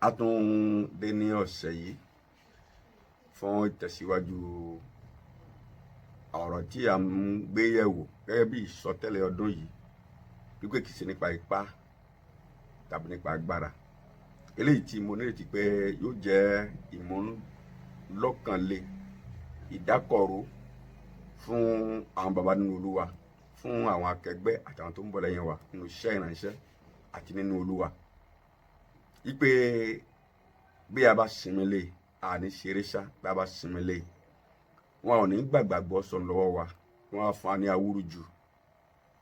A tún dé ní ọ̀sẹ̀ yìí fún ìtẹ̀síwájú ọ̀rọ̀ tí a ń gbé yẹ̀wò gẹ́gẹ́ bí ìsọtẹ́lẹ̀ ọdún yìí, wípé kìí ṣe nípa ipá tàbí nípa agbára. Eléyìí tí mo nírètí pé yóò jẹ́ ìmúlọ́kànle, ìdákọ̀ró fún àwọn baba nínú Olúwa, fún àwọn akẹgbẹ́ àtàwọn tó ń bọ̀ lẹ́yìn wa nínú iṣẹ́ ìránṣẹ́ àti nínú Olúwa, wípé bí a bá sinmi lé, àní ṣeré ṣá. Bí a bá sinmi lé, wọn ò ní gbàgbàgbọ́ sọnù lọ́wọ́ wa. Wọn á fún wa ní awúrúju.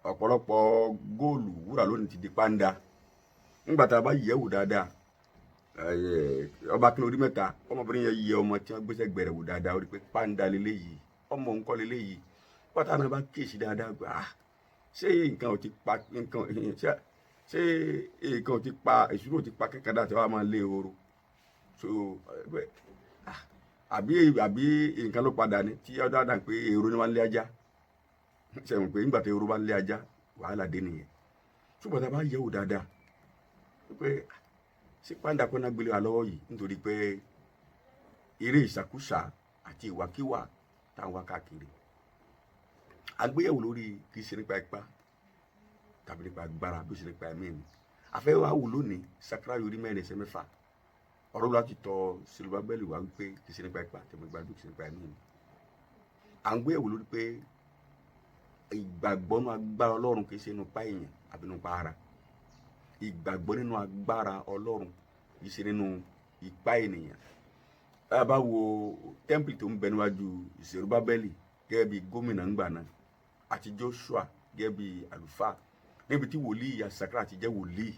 Ọ̀pọ̀lọpọ̀ góòlù, wúrà lónìí ti di pàǹdà nígbà tá a bá yẹ̀ wò dáadáa. Ọba kí orí mẹ́ta ọmọbìnrin yẹn yẹ ọmọ tí wọ́n gbéṣẹ́ gbẹ̀rẹ̀ wò dáadáa, ó rí pé pàǹdà lélẹ́yìí, ọmọ òun kọ́ lélẹ́yìí. Pátá náà bá kíyèsí dáadáa gbà á, ṣé nǹkan ò ti pa nǹkan? Ṣé nǹkan ò ti pa ìṣúró ò ti pa kẹ́kẹ́ dà tí wọ́n á máa lé ehoro? So àbí nǹkan ló padà ní tí ọdún àdá pé ehoro ni wọ́n ń lé ajá. Ṣe mọ̀ pé nígbà tí ehoro bá ń lé ajá, wàhálà dé nìyẹn. Ṣùgbọ́n tá a bá yẹ̀ wò dáadáa pé ṣé pàǹdà kọ́ná gbélé wa lọ́wọ́ yìí, nítorí pé eré ìṣàkúṣà àti ìwàkiwà táwọn wá káàkiri. Àgbéyẹ̀wò lórí kì í ṣe nípa ipá tàbí nípa agbára, bí ó ṣe nípa ẹ̀mí mi. Àfẹ́ wa wò lónìí Sákáráyà orí 4 ẹsẹ̀ 6. Ọ̀rọ̀ láti tọ̀ Serubábẹ́lì wá wípé kì í ṣe nípa ipá tàbí nípa bí ó ṣe nípa ẹ̀mí mi. À ń gbéyẹ̀wò lórí pé ìgbàgbọ́ nínú agbára Ọlọ́run kì í ṣe nínú ipá èèyàn àbí nínú ipá ara. Ìgbàgbọ́ nínú agbára Ọlọ́run kì í ṣe nínú ipá ènìyàn. Tá a bá wo tẹ́ḿpìlì tó ń bẹ níwájú Serubábẹ́lì gẹ́gẹ́ bí gómìnà ńgbà náà àti Joshua gẹ́gẹ́ bí àlùfáà, níbi tí wòlíì Sákáráyà ti jẹ́ wòlíì,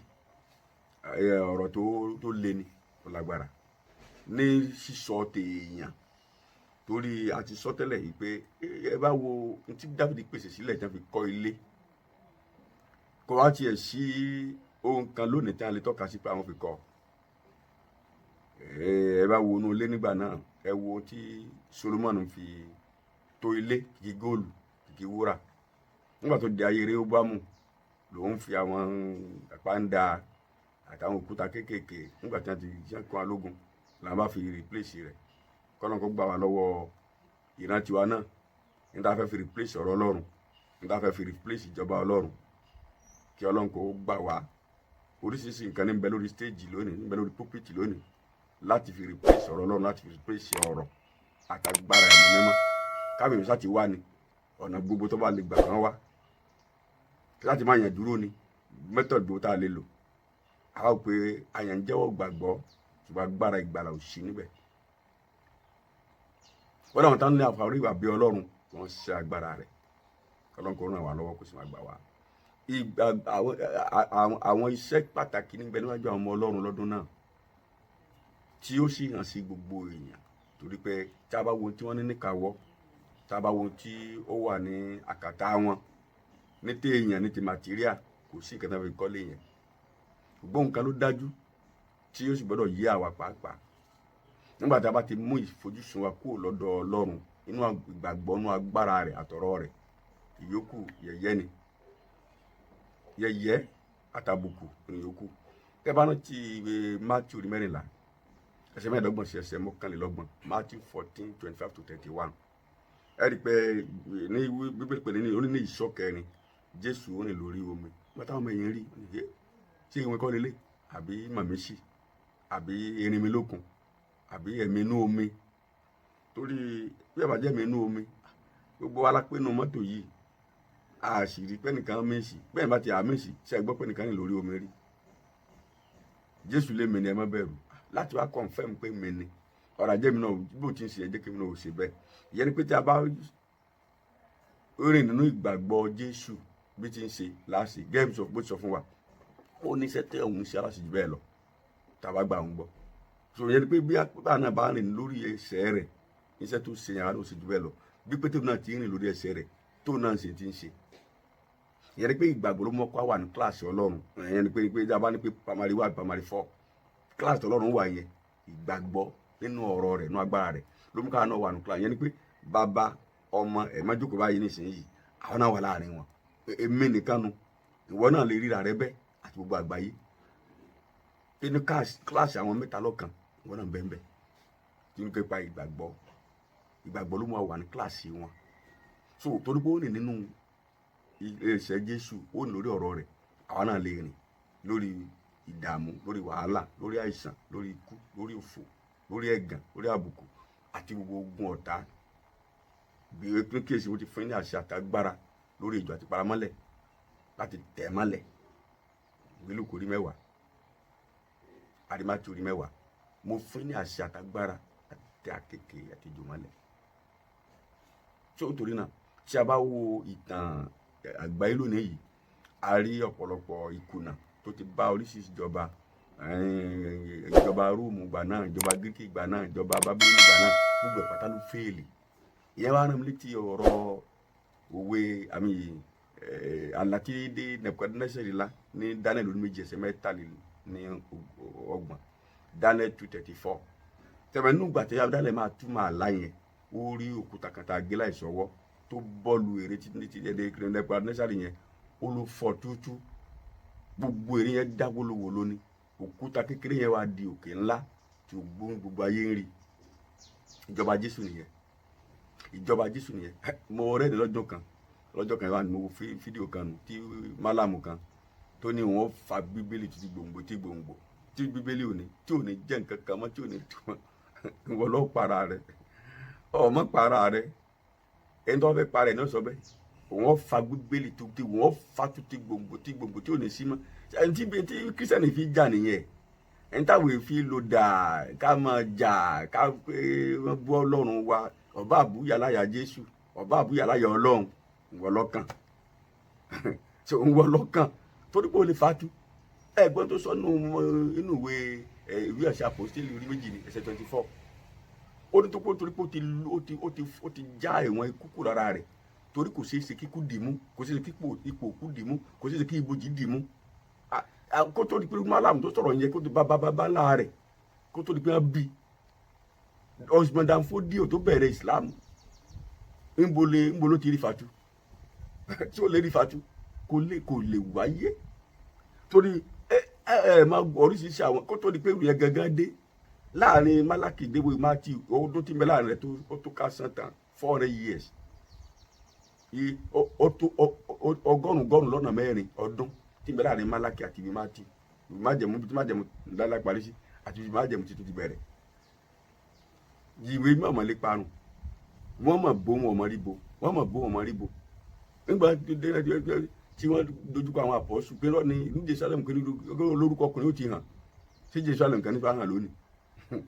ọ̀rọ̀ tó le ni, ó lágbára ní sísọ tèèyàn, torí a ti sọ tẹ́lẹ̀ yìí pé ẹ bá wo ohun tí Dáfídì pèsè sílẹ̀ tí wọ́n fi kọ́ ilé, kò wá tiẹ̀ sí ohun kan lónìí tí a lè tọ́ka sí pé àwọn fi kọ́. Ẹ bá wo inú ilé nígbà náà, ẹ wo tí Solomoni fi tó ilé, kìkì góòlù, kìkì wúrà. Nígbà tó di ayé Rehoboamu, lòun fi àwọn àpáńdà àtàwọn òkúta kéékèèké, nígbà tí wọ́n ti jẹ́ kó alógun, làwọn bá fi replace rẹ̀. Kọ́nà kó gbà wá lọ́wọ́ ìran tiwa náà níta fẹ́ fi replace ọ̀rọ̀ Ọlọ́run, níta fẹ́ fi replace ìjọba Ọlọ́run. Kí Ọlọ́run kó gbà wá. Oríṣiríṣi nǹkan ní ń bẹ lórí stage lónìí, ní ń bẹ lórí pulpit lónìí láti fi replace ọ̀rọ̀ Ọlọ́run, láti fi replace ọ̀rọ̀ àtàgbára ẹ̀mí mímọ́. Kábíyèsí sáti wá ní ọ̀nà gbogbo tó bá lè gbà kán wá láti máa yàn dúró ni method gbogbo tá a lè lò. Àwa ò pé àyàn jẹ́wọ́ gbàgbọ́, ṣùgbọ́n agbára ìgbàlà ò sí níbẹ̀. Wọ́n dáwọn tán ní àfàrí ìwà bí Ọlọ́run, wọ́n ṣe agbára rẹ̀. Ọlọ́run kò ràn wá lọ́wọ́, kó sì máa gbà wá. Àwọn iṣẹ́ pàtàkì níbẹ̀ níwájú àwọn ọmọ Ọlọ́run lọ́dún náà tí ó sì hàn sí gbogbo èèyàn, torí pé tí a bá wo tí wọ́n ní níkàáwọ́, tí a bá wo tí ó wà ní àkàtà wọn ní téèyàn, ní ti material, kò sí nǹkan tó fi kọ́lé yẹn. Ṣùgbọ́n nǹkan ló dájú tí ó sì gbọ́dọ̀ yé àwa pàápàá: nígbà tí a bá ti mú ìfojúsùn wa kúrò lọ́dọ̀ Ọlọ́run, inú ìgbàgbọ́ inú agbára rẹ̀ àtọ̀rọ̀ rẹ̀, ìyókù yẹ̀yẹ́ ni, yẹ̀yẹ́ àtàbùkù ni ìyókù. Tẹ́ bá rántí ìwé Matthew orí 14 ẹsẹ̀ 25 sí ẹsẹ̀ 31, Matthew 14:25 to 31, ẹ rí i pé ní Bíbélì pè ní oní ní ìṣọ́ kẹrin, Jésù ó rìn lórí omi. Nígbà táwọn ọmọ ẹ̀yìn rí, ṣé ìwé kọ́ lélẹ̀ àbí màmísì àbí erinmilókun àbí ẹ̀mí inú omi? Torí bí ẹ bá jẹ́ ẹ̀mí inú omi, gbogbo wa la pé inú mọ́tò yìí, a sì rí pé nìkan mísì bẹ́ẹ̀ bá ti àmísì. Ṣe é gbọ́ pé nìkan rìn lórí omi rí? Jésù lé mi ni, ẹ má bẹ̀rù, láti wá confirm pé mi ni ọ̀rọ̀ ajé mi náà bó ti ń ṣe, ẹ jẹ́ kí mi náà ò ṣe bẹ́ẹ̀. Ìyẹn ni pé tí a bá rìn nínú ìgbàgbọ́ Jésù bí ti ń ṣe láàṣì, gẹ́gẹ́ bí bó ti sọ fún wa, ó ní iṣẹ́ tẹ́ òun ṣe aláṣẹ jù bẹ́ẹ̀ lọ tá a bá gbà òun gbọ́. So ìyẹn ni pé bí a náà bá rìn lórí ẹsẹ̀ rẹ̀, iṣẹ́ tó ṣe yẹn, àwọn náà ṣe jù bẹ́ẹ̀ lọ. Bí Pétérù náà ti rìn lórí ẹsẹ̀ rẹ̀, tó náà ṣe ti ń ṣe, ìyẹn ni pé ìgbàgbọ́ ló mọ́ kó wà ní kíláàsì Ọlọ́run. Ìyẹn ni pé a bá ní pé primary 1, primary 4, kíláàsì Ọlọ́run wà yẹn, ìgbàgbọ́ nínú ọ̀rọ̀ rẹ̀, nínú agbára rẹ̀ ló mú káwọn náà wà ní kíláàsì. Ìyẹn ni pé bàbá, ọmọ, ẹ̀ má jókòó báyìí nísìnyí, àwọn náà wà láàrin wọn. Èmi nìkan nu, ìwọ náà lè ríra rẹ bẹ́ẹ̀ àti gbogbo àgbáyé. Pé ní kíláàsì àwọn mẹ́ta lọ́kan, wọn náà bẹ́ẹ̀ bẹ́ẹ̀ tí ń képa ìgbàgbọ́. Ìgbàgbọ́ ló máa wà ní kíláàsì wọn. So torí pé ó rìn nínú iṣẹ́ Jésù, ó rìn lórí ọ̀rọ̀ rẹ̀, àwa náà lè rìn lórí ìdààmú, lórí wàhálà, lórí àìsàn, lórí ikú, lórí òfò, lórí ẹ̀gàn, lórí àbùkù àti gbogbo ogun ọ̀tá. Bí pé kíyèsí, mo ti fún ní àṣẹ àtagbára lórí ejò àti paramọ́lẹ̀ láti tẹ̀ mọ́lẹ̀. Ìwé Lúùkù orí 10, àdìmátì orí 10. Mo fún ní àṣẹ àtagbára láti tẹ àkekèé àti ejò mọ́lẹ̀. So torí náà, tí a bá wo ìtàn àgbáyé lónìí yìí, a rí ọ̀pọ̀lọpọ̀ ìkùnà tó ti bá oríṣiríṣi ìjọba. Ìjọba Róòmù gbà náà, ìjọba Gíríkì gbà náà, ìjọba Bábílónì gbà náà, gbogbo ẹ̀ pátá ló fail. Ìyẹn wá rán mi létí ọ̀rọ̀ òwe àmì àlá tí dé Nebukadnezar lá ní Daniel orí 2 ẹsẹ̀ 33, Daniel 2:34. Tẹ̀mẹ̀ nínú ìgbà tí Daniel máa túmọ̀ àlá yẹn, ó rí òkúta kan tá a gé láìsọwọ́ tó bọ́ọ̀lù ère tí ti Nebukadnezar yẹn, ó ló fọ́ túútú, gbogbo ère yẹn dá wólówòló ní. Òkúta kékeré yẹn wá di òkè ńlá tí gbogbo ayé ń rí. Ìjọba Jésù nìyẹn, ìjọba Jésù nìyẹn. Mo rẹ́ni lọ́jọ́ kan wà ní mo wo fídíò kan nù tí málàmù kan tó ní wọ́n fa Bíbélì títí gbòǹgbò tí gbòǹgbò tí Bíbélì ò ní tí ò ní jẹ́ nǹkan kan mọ́, tí ò ní túmọ̀. Ìwọ ló para rẹ, ọmọ para rẹ. Ẹni tó fẹ́ para ẹ̀ náà sọ bẹ́ẹ̀, wọ́n fa Bíbélì tó ti wọ́n fa tó ti gbòǹgbò tí gbòǹgbò tí ò ní sí mọ́. Ẹni tí Kírísítẹ́nì fi jà nìyẹn, ẹni táwọn èèyàn fi lò dà ká máa jà ká pé wọ́n bú Ọlọ́run wa. Ọba àbúyà láyà Jésù, ọba àbúyà láyà Ọlọ́run, ìwọ lọ́kàn so ìwọ lọ́kàn torí pé o lè fatu. Ẹ̀gbọ́n tó sọ nínú ìwé Àṣà Àpọ́sítélì orí 2 ní ẹsẹ̀ 24, ó ní tó kó torí pé ó ti já ẹ̀wọ̀n ikú kúrò lára rẹ̀, torí kò ṣeé ṣe kíkú dì mú, kò ṣeé ṣe kíkú ipò òkú dì mú, kò ṣeé ṣe kí ibojì dì mú. Kó tó di pé málàmù tó sọ̀rọ̀ yẹn, kó tó bá bá bá ńlá rẹ̀, kó tó di pé wọ́n bí Usman Dan Fodio tó bẹ̀rẹ̀ Islam, ńbo ló ti rí fatu? Tí ó lè rí fatu, kò lè wáyé, torí ẹ ẹ ẹ máa gbọ́ oríṣiríṣi àwọn. Kó tó di pé ìròyìn gangan dé láàrin Málákì déwé Matthew, ọdún tí ń bẹ láàrin rẹ̀ tó ó tó ká sàn tán 400 years, ó tó 400 400 ọdún tí ń bẹ láàrin Málákì àti ìwé Matthew, ìwé májẹ̀mú tí májẹ̀mú ńlá parí sí àti ìwé májẹ̀mú tuntun ti bẹ̀rẹ̀. Ìwé mọ̀mọ́ lè parun. Wọ́n mọ̀ bó wọn mọ̀ rí bo, wọ́n mọ̀ bó wọn mọ̀ rí bo. Nígbà tí wọ́n dojúkọ àwọn àpọ́sù pé lọ́ni ní Jerusalem, pé lórúkọ ọkùnrin ó ti hàn sí Jerusalem kan nípa hàn lónìí,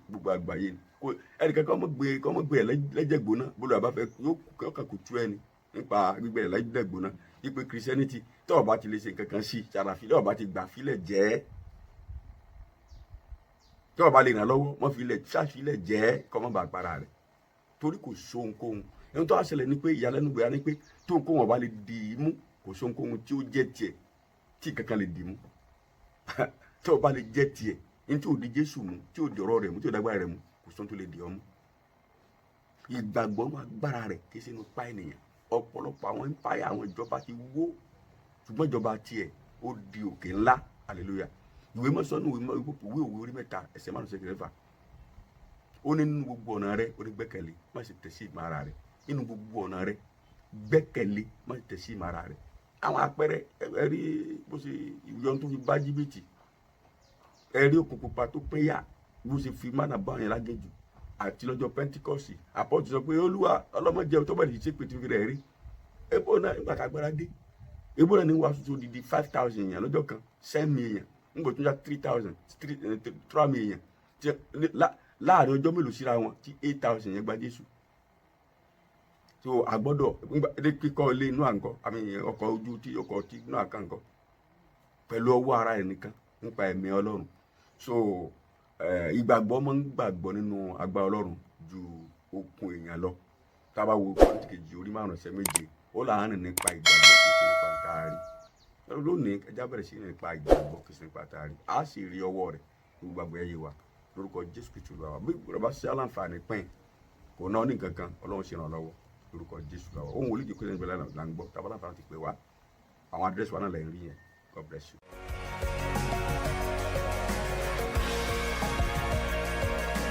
gbogbo àgbáyé ni. Kò ẹnìkan kọ́ mọ́ gbé ẹ̀ lẹ́jẹ̀ gbóná. Bólú àbáfẹ́ yóò kàn kó tú ẹni nípa gbígbé ẹ̀ lẹ́jẹ̀ gbóná wípé Christianity tí ó bá ti lè ṣe nǹkan kan sí sàràfílẹ̀, ó bá ti gbà fílẹ̀ jẹ́, tí ó bá lè ràn lọ́wọ́ wọ́n filẹ̀ ṣàfilẹ̀ jẹ́, kọ́ mọ́ bá para rẹ̀, torí kò sóhunkóhun. Ẹni tó wá ṣẹlẹ̀ ni pé ìyàlẹ́nu gbéra ni pé tó ohunkóhun ọba lè dì í mú, kò sóhunkóhun tí ó jẹ́ tiẹ̀ tí kankan lè dì í mú. Tí ó bá lè jẹ́ tiẹ̀ ní, tí ò di Jésù mú, tí ò di ọ̀rọ̀ rẹ̀ mú, tí ò dágbára rẹ̀ mú, kò sóhun tó lè dì ọ́ mú. Ìgbàgbọ́ nínú agbára rẹ̀ kì í ṣe inú pa ènìyàn. Ọ̀pọ̀lọpọ̀ àwọn empire, àwọn ìjọba ti wó, ṣùgbọ́n ìjọba tiẹ̀ ó di òkè ńlá. Hallelujah. Ìwé mọ́sánú, ìwé Òwe orí 3 ẹsẹ̀ 5 sí 6, ó ní nínú gbogbo ọ̀nà rẹ, ó ní gbẹ́kẹ̀lé, má ṣe tẹ̀ sí ìmọ̀ ara rẹ. Nínú gbogbo ọ̀nà rẹ, gbẹ́kẹ̀lé, má ṣe tẹ̀ sí ìmọ̀ ara rẹ. Àwọn àpẹẹrẹ ẹ rí bó ṣe ìyọnu tó fi bá Jìbìtì, ẹ rí Òkun Pupa tó pínyà, bó ṣe fi mánà bá àwọn lágéjù, àti lọ́jọ́ Pentikọ́sì, àpọ́jù sọ pé Olúwa ọlọ́mọdé tó bẹ̀rẹ̀ sí ṣépè tí fi rẹ̀ rí ebo náà. Nígbà tá agbára dé, ebo náà ní wàásù tó di 5,000 èèyàn lọ́jọ́ kan, 10 èèyàn nígbà tó ń já 3,000, three èèyàn láàrin ọjọ́ mélòó síra wọn tí 8,000 yẹn gba Jésù. So àgbọ́dọ̀ kíkọ́ ilé inú àǹkọ́ àmì ọkọ̀ ojú tí ọkọ̀ tí inú àkàǹkọ́ pẹ̀lú ọwọ́ ara ẹ̀ nìkan nípa ẹ̀mí Ọlọ́run. So ìgbàgbọ́ máa ń gbàgbọ́ nínú agbára Ọlọ́run ju okun èèyàn lọ. Tá a bá wo Kọ́ríńtì kejì orí 5 ẹsẹ̀ 7, ó láàárín nípa ìgbàgbọ́, kì í ṣe nípa taari. Lónìí, ẹja bẹ̀rẹ̀ sí nípa ìgbàgbọ́, kì í ṣe nípa taari. A sì rí ọwọ́ rẹ̀ gbogbo àgbẹ̀ yé wa lórúkọ Jésù Kristu Olúwa wa. Bí ìgbàgbọ́ bá ṣe aláǹfààní pín kò ná ní nǹkan kan, Ọlọ́run ṣe ràn lọ́wọ́ lórúkọ Jésù Olúwa wa. Ohun olùdíje kúrò níbẹ̀ là ń gbọ́. Tá a bá láǹfààní ti pè wá, àwọn àdírẹ́sì wa náà lẹ́yìn rí yẹn. God bless you.